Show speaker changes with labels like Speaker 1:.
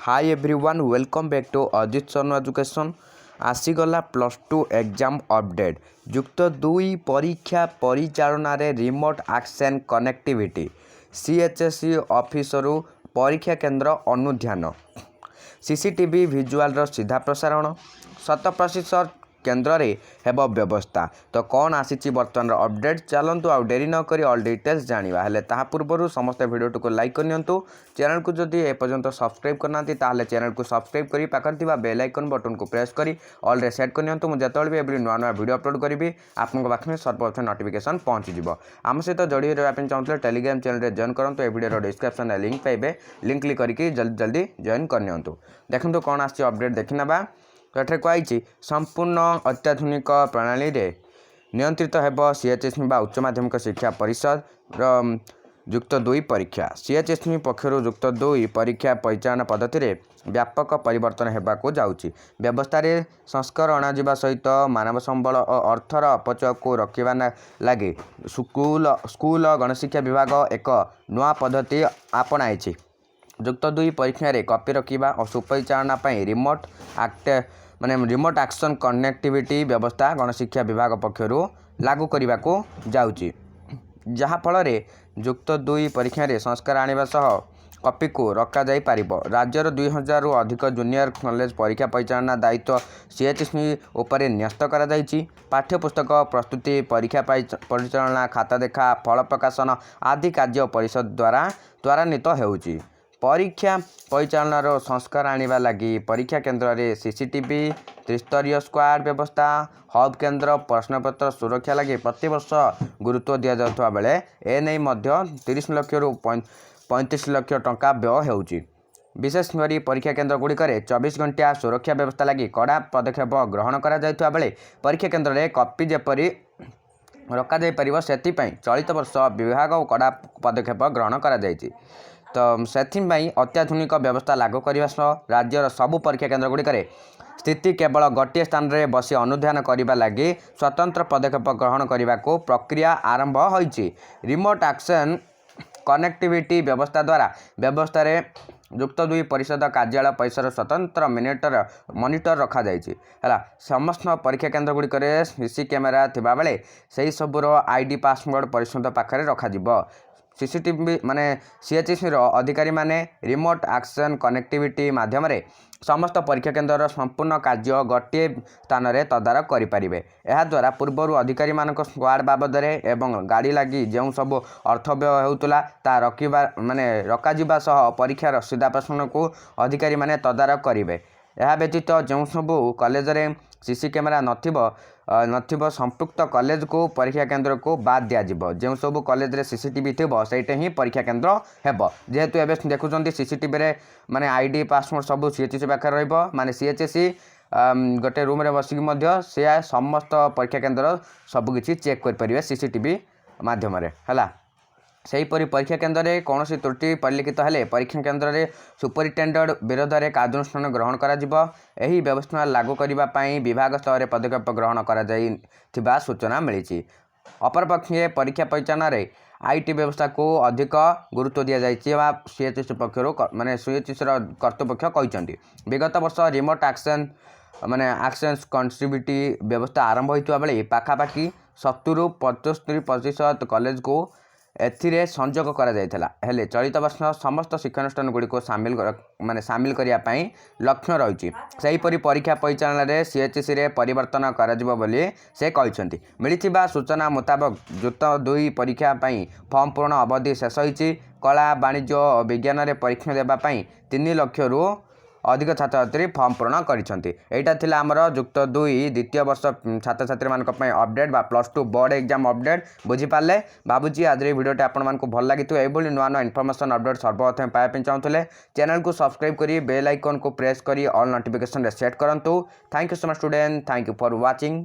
Speaker 1: Hi everyone, welcome back to Ajit Sanu Education. ଆସିଗଲା plus two exam update. ଯୁକ୍ତ ଦୁଇ ପରୀକ୍ଷା ପରିଚାଳନାରେ ରିମୋଟ୍ ଆକ୍ସେସ୍ କନେକ୍ଟିଭିଟି। ସିଏଚ୍ଏସ୍ଇ ଅଫିସରୁ ପରୀକ୍ଷା କେନ୍ଦ୍ର ଅନୁଧ୍ୟାନ, ସିସିଟିଭି ଭିଜୁଆଲର ସିଧା ପ୍ରସାରଣ, 100% କେନ୍ଦ୍ରରେ ହେବ ବ୍ୟବସ୍ଥା। ତ କ'ଣ ଆସିଛି ବର୍ତ୍ତମାନର ଅପଡ଼େଟ୍? ଚାଲନ୍ତୁ, ଆଉ ଡେରି ନକରି ଅଲ୍ ଡିଟେଲ୍ସ ଜାଣିବା। ହେଲେ ତାହା ପୂର୍ବରୁ ସମସ୍ତେ ଭିଡ଼ିଓଟିକୁ ଲାଇକ୍ କରିନିଅନ୍ତୁ। ଚ୍ୟାନେଲକୁ ଯଦି ଏପର୍ଯ୍ୟନ୍ତ ସବସ୍କ୍ରାଇବ୍ କରିନାହାନ୍ତି, ତାହେଲେ ଚ୍ୟାନେଲକୁ ସବସ୍କ୍ରାଇବ୍ କରି ପାଖରେ ଥିବା ବେଲ୍ ଆଇକନ୍ ବଟନ୍କୁ ପ୍ରେସ୍ କରି ଅଲ୍ରେ ସେଟ୍ କରିନିଅନ୍ତୁ। ମୁଁ ଯେତେବେଳେ ବି ଏଭଳି ନୂଆ ନୂଆ ଭିଡ଼ିଓ ଅପଲୋଡ଼ କରିବି, ଆପଣଙ୍କ ପାଖରେ ସର୍ବପ୍ରଥମେ ନୋଟିଫିକେସନ୍ ପହଞ୍ଚିଯିବ। ଆମ ସହିତ ଯୋଡ଼ି ହୋଇ ରହିବା ପାଇଁ ଚାହୁଁଥିଲେ ଟେଲିଗ୍ରାମ ଚ୍ୟାନେଲରେ ଜଏନ୍ କରନ୍ତୁ। ଏ ଭିଡ଼ିଓର ଡିସ୍କ୍ରିପ୍ସନରେ ଲିଙ୍କ୍ ପାଇବେ। ଲିଙ୍କ୍ କ୍ଲିକ୍ କରିକି ଜଲ୍ଦି ଜଲ୍ଦି ଜଏନ୍ କରିନିଅନ୍ତୁ। ଦେଖନ୍ତୁ, କ'ଣ ଆସିଛି ଅପଡ଼େଟ୍ ଦେଖିନେବା। ତ ଏଠାରେ କୁହାଯାଇଛି, ସମ୍ପୂର୍ଣ୍ଣ ଅତ୍ୟାଧୁନିକ ପ୍ରଣାଳୀରେ ନିୟନ୍ତ୍ରିତ ହେବ ସିଏଚ୍ଏସ୍ଇ ବା ଉଚ୍ଚ ମାଧ୍ୟମିକ ଶିକ୍ଷା ପରିଷଦର ଯୁକ୍ତ ଦୁଇ ପରୀକ୍ଷା। ସିଏଚ୍ଏସ୍ଇ ପକ୍ଷରୁ ଯୁକ୍ତ ଦୁଇ ପରୀକ୍ଷା ପରିଚାଳନା ପଦ୍ଧତିରେ ବ୍ୟାପକ ପରିବର୍ତ୍ତନ ହେବାକୁ ଯାଉଛି। ବ୍ୟବସ୍ଥାରେ ସଂସ୍କାର ଅଣାଯିବା ସହିତ ମାନବ ସମ୍ବଳ ଓ ଅର୍ଥର ଅପଚୟକୁ ରୋକିବା ଲାଗି ସ୍କୁଲ ଗଣଶିକ୍ଷା ବିଭାଗ ଏକ ନୂଆ ପଦ୍ଧତି ଆପଣାଇଛି। ଯୁକ୍ତ ଦୁଇ ପରୀକ୍ଷାରେ କପି ରଖିବା ଓ ସୁପରିଚାଳନା ପାଇଁ ରିମୋଟ୍ ଆକ୍ଟ ମାନେ ରିମୋଟ୍ ଆକ୍ସେସ୍ କନେକ୍ଟିଭିଟି ବ୍ୟବସ୍ଥା ଗଣଶିକ୍ଷା ବିଭାଗ ପକ୍ଷରୁ ଲାଗୁ କରିବାକୁ ଯାଉଛି, ଯାହାଫଳରେ ଯୁକ୍ତ ଦୁଇ ପରୀକ୍ଷାରେ ସଂସ୍କାର ଆଣିବା ସହ କପିକୁ ରୋକାଯାଇପାରିବ। ରାଜ୍ୟର 2000ରୁ ଅଧିକ ଜୁନିୟର କଲେଜ ପରୀକ୍ଷା ପରିଚାଳନା ଦାୟିତ୍ୱ ସିଏଚ୍ଏସ୍ଇ ଉପରେ ନ୍ୟସ୍ତ କରାଯାଇଛି। ପାଠ୍ୟପୁସ୍ତକ ପ୍ରସ୍ତୁତି, ପରୀକ୍ଷା ପରିଚାଳନା, ଖାତା ଦେଖା, ଫଳ ପ୍ରକାଶନ ଆଦି କାର୍ଯ୍ୟ ପରିଷଦ ଦ୍ୱାରା ତ୍ୱରାନ୍ୱିତ ହେଉଛି। ପରୀକ୍ଷା ପରିଚାଳନାର ସଂସ୍କାର ଆଣିବା ଲାଗି ପରୀକ୍ଷା କେନ୍ଦ୍ରରେ ସିସିଟିଭି, ତ୍ରିସ୍ତରୀୟ ସ୍କ୍ୱାଡ୍ ବ୍ୟବସ୍ଥା, ହବ୍ କେନ୍ଦ୍ର, ପ୍ରଶ୍ନପତ୍ର ସୁରକ୍ଷା ଲାଗି ପ୍ରତିବର୍ଷ ଗୁରୁତ୍ୱ ଦିଆଯାଉଥିବା ବେଳେ ଏନେଇ ମଧ୍ୟ 30 ଲକ୍ଷରୁ 35 ଲକ୍ଷ ଟଙ୍କା ବ୍ୟୟ ହେଉଛି। ବିଶେଷ କରି ପରୀକ୍ଷା କେନ୍ଦ୍ରଗୁଡ଼ିକରେ 24 ଘଣ୍ଟିଆ ସୁରକ୍ଷା ବ୍ୟବସ୍ଥା ଲାଗି କଡ଼ା ପଦକ୍ଷେପ ଗ୍ରହଣ କରାଯାଉଥିବା ବେଳେ ପରୀକ୍ଷା କେନ୍ଦ୍ରରେ କପି ଯେପରି ରୋକାଯାଇପାରିବ, ସେଥିପାଇଁ ଚଳିତ ବର୍ଷ ବିଭାଗ କଡ଼ା ପଦକ୍ଷେପ ଗ୍ରହଣ କରାଯାଇଛି। ତ ସେଥିପାଇଁ ଅତ୍ୟାଧୁନିକ ବ୍ୟବସ୍ଥା ଲାଗୁ କରିବା ସହ ରାଜ୍ୟର ସବୁ ପରୀକ୍ଷା କେନ୍ଦ୍ରଗୁଡ଼ିକରେ ସ୍ଥିତି କେବଳ ଗୋଟିଏ ସ୍ଥାନରେ ବସି ଅନୁଧ୍ୟାନ କରିବା ଲାଗି ସ୍ୱତନ୍ତ୍ର ପଦକ୍ଷେପ ଗ୍ରହଣ କରିବାକୁ ପ୍ରକ୍ରିୟା ଆରମ୍ଭ ହୋଇଛି। ରିମୋଟ୍ ଆକ୍ସେସ୍ କନେକ୍ଟିଭିଟି ବ୍ୟବସ୍ଥା ଦ୍ୱାରା ବ୍ୟବସ୍ଥାରେ ଯୁକ୍ତ ଦୁଇ ପରିଷଦ କାର୍ଯ୍ୟାଳୟ ପରିସର ସ୍ୱତନ୍ତ୍ର ମନିଟର ରଖାଯାଇଛି। ହେଲା, ସମସ୍ତ ପରୀକ୍ଷା କେନ୍ଦ୍ରଗୁଡ଼ିକରେ ସିସି କ୍ୟାମେରା ଥିବାବେଳେ ସେହି ସବୁର ଆଇଡି, ପାସୱାର୍ଡ଼ ପରିଷଦ ପାଖରେ ରଖାଯିବ। ସିସିଟିଭି ମାନେ ସିଏଚ୍ଏସ୍ଇର ଅଧିକାରୀମାନେ ରିମୋଟ୍ ଆକ୍ସେସ୍ କନେକ୍ଟିଭିଟି ମାଧ୍ୟମରେ ସମସ୍ତ ପରୀକ୍ଷା କେନ୍ଦ୍ରର ସମ୍ପୂର୍ଣ୍ଣ କାର୍ଯ୍ୟ ଗୋଟିଏ ସ୍ଥାନରେ ତଦାରଖ କରିପାରିବେ। ଏହାଦ୍ୱାରା ପୂର୍ବରୁ ଅଧିକାରୀମାନଙ୍କ ସ୍କ୍ୱାଡ୍ ବାବଦରେ ଏବଂ ଗାଡ଼ି ଲାଗି ଯେଉଁ ସବୁ ଅର୍ଥ ବ୍ୟୟ ହେଉଥିଲା, ତାହା ରଖିବା ମାନେ ରୋକାଯିବା ସହ ପରୀକ୍ଷାର ସିଧା ପ୍ରସାରଣକୁ ଅଧିକାରୀମାନେ ତଦାରଖ କରିବେ। ଏହା ବ୍ୟତୀତ ଯେଉଁ ସବୁ କଲେଜରେ ସିସି କ୍ୟାମେରା ନଥିବ, ସମ୍ପୃକ୍ତ କଲେଜକୁ ପରୀକ୍ଷା କେନ୍ଦ୍ରକୁ ବାଦ୍ ଦିଆଯିବ। ଯେଉଁ ସବୁ କଲେଜରେ ସିସିଟିଭି ଥିବ, ସେଇଟା ହିଁ ପରୀକ୍ଷା କେନ୍ଦ୍ର ହେବ। ଯେହେତୁ ଏବେ ଦେଖୁଛନ୍ତି, ସିସିଟିଭିରେ ମାନେ ଆଇଡି, ପାସୱାର୍ଡ଼ ସବୁ ସିଏଚ୍ଏସ୍ଇ ପାଖରେ ରହିବ। ମାନେ ସିଏଚ୍ଏସ୍ଇ ଗୋଟେ ରୁମ୍ରେ ବସିକି ମଧ୍ୟ ସେ ସମସ୍ତ ପରୀକ୍ଷା କେନ୍ଦ୍ର ସବୁକିଛି ଚେକ୍ କରିପାରିବେ ସିସିଟିଭି ମାଧ୍ୟମରେ। ହେଲା, ସେହିପରି ପରୀକ୍ଷା କେନ୍ଦ୍ରରେ କୌଣସି ତ୍ରୁଟି ପରିଲକ୍ଷିତ ହେଲେ ପରୀକ୍ଷା କେନ୍ଦ୍ରରେ ସୁପରିଟେଣ୍ଡେଣ୍ଟ ବିରୋଧରେ କାର୍ଯ୍ୟାନୁଷ୍ଠାନ ଗ୍ରହଣ କରାଯିବ। ଏହି ବ୍ୟବସ୍ଥା ଲାଗୁ କରିବା ପାଇଁ ବିଭାଗ ସ୍ତରରେ ପଦକ୍ଷେପ ଗ୍ରହଣ କରାଯାଇଥିବା ସୂଚନା ମିଳିଛି। ଅପରପକ୍ଷେ ପରୀକ୍ଷା ପରିଚାଳନାରେ IT ବ୍ୟବସ୍ଥାକୁ ଅଧିକ ଗୁରୁତ୍ୱ ଦିଆଯାଇଛି ବା ସିଏଚ୍ଏସ୍ଇ ପକ୍ଷରୁ ମାନେ ସିଏଚ୍ଏସ୍ଇର କର୍ତ୍ତୃପକ୍ଷ କହିଛନ୍ତି। ବିଗତ ବର୍ଷ ରିମୋଟ୍ ଆକ୍ସେସ୍ ମାନେ ଆକ୍ସେସ୍ କନେକ୍ଟିଭିଟି ବ୍ୟବସ୍ଥା ଆରମ୍ଭ ହୋଇଥିବା ବେଳେ ପାଖାପାଖି 70ରୁ 75% କଲେଜକୁ ଏଥିରେ ସଂଯୋଗ କରାଯାଇଥିଲା। ହେଲେ ଚଳିତ ବର୍ଷ ସମସ୍ତ ଶିକ୍ଷାନୁଷ୍ଠାନ ଗୁଡ଼ିକୁ ମାନେ ସାମିଲ କରିବା ପାଇଁ ଲକ୍ଷ୍ୟ ରହିଛି। ସେହିପରି ପରୀକ୍ଷା ପରିଚାଳନାରେ ସିଏଚ୍ଏସ୍ଇରେ ପରିବର୍ତ୍ତନ କରାଯିବ ବୋଲି ସେ କହିଛନ୍ତି। ମିଳିଥିବା ସୂଚନା ମୁତାବକ, ଯୁକ୍ତ ଦୁଇ ପରୀକ୍ଷା ପାଇଁ ଫର୍ମ ପୂରଣ ଅବଧି ଶେଷ ହୋଇଛି। କଳା, ବାଣିଜ୍ୟ ଓ ବିଜ୍ଞାନରେ ପରୀକ୍ଷା ଦେବା ପାଇଁ 3 ଲକ୍ଷରୁ ଅଧିକ ଛାତ୍ରଛାତ୍ରୀ ଫର୍ମ ପୂରଣ କରିଛନ୍ତି। ଏଇଟା ଥିଲା ଆମର ଯୁକ୍ତ ଦୁଇ ଦ୍ୱିତୀୟ ବର୍ଷ ଛାତ୍ରଛାତ୍ରୀମାନଙ୍କ ପାଇଁ ଅପଡ଼େଟ୍ ବା plus two board exam update. ବୁଝିପାରିଲେ ଭାବୁଛି। ଆଜିର ଏହି ଭିଡ଼ିଓଟି ଆପଣମାନଙ୍କୁ ଭଲ ଲାଗିଥିବ। ଏଇଭଳି ନୂଆ ନୂଆ ଇନଫର୍ମେସନ୍ ଅପଡ଼େଟ୍ ସର୍ବପ୍ରଥମେ ପାଇବା ପାଇଁ ଚାହୁଁଥିଲେ ଚ୍ୟାନେଲକୁ ସବସ୍କ୍ରାଇବ୍ କରି ବେଲ୍ ଆଇକନ୍କୁ ପ୍ରେସ୍ କରି ଅଲ୍ ନୋଟିଫିକେସନ୍ରେ ସେଟ୍ କରନ୍ତୁ। Thank you so much, student. Thank you for watching.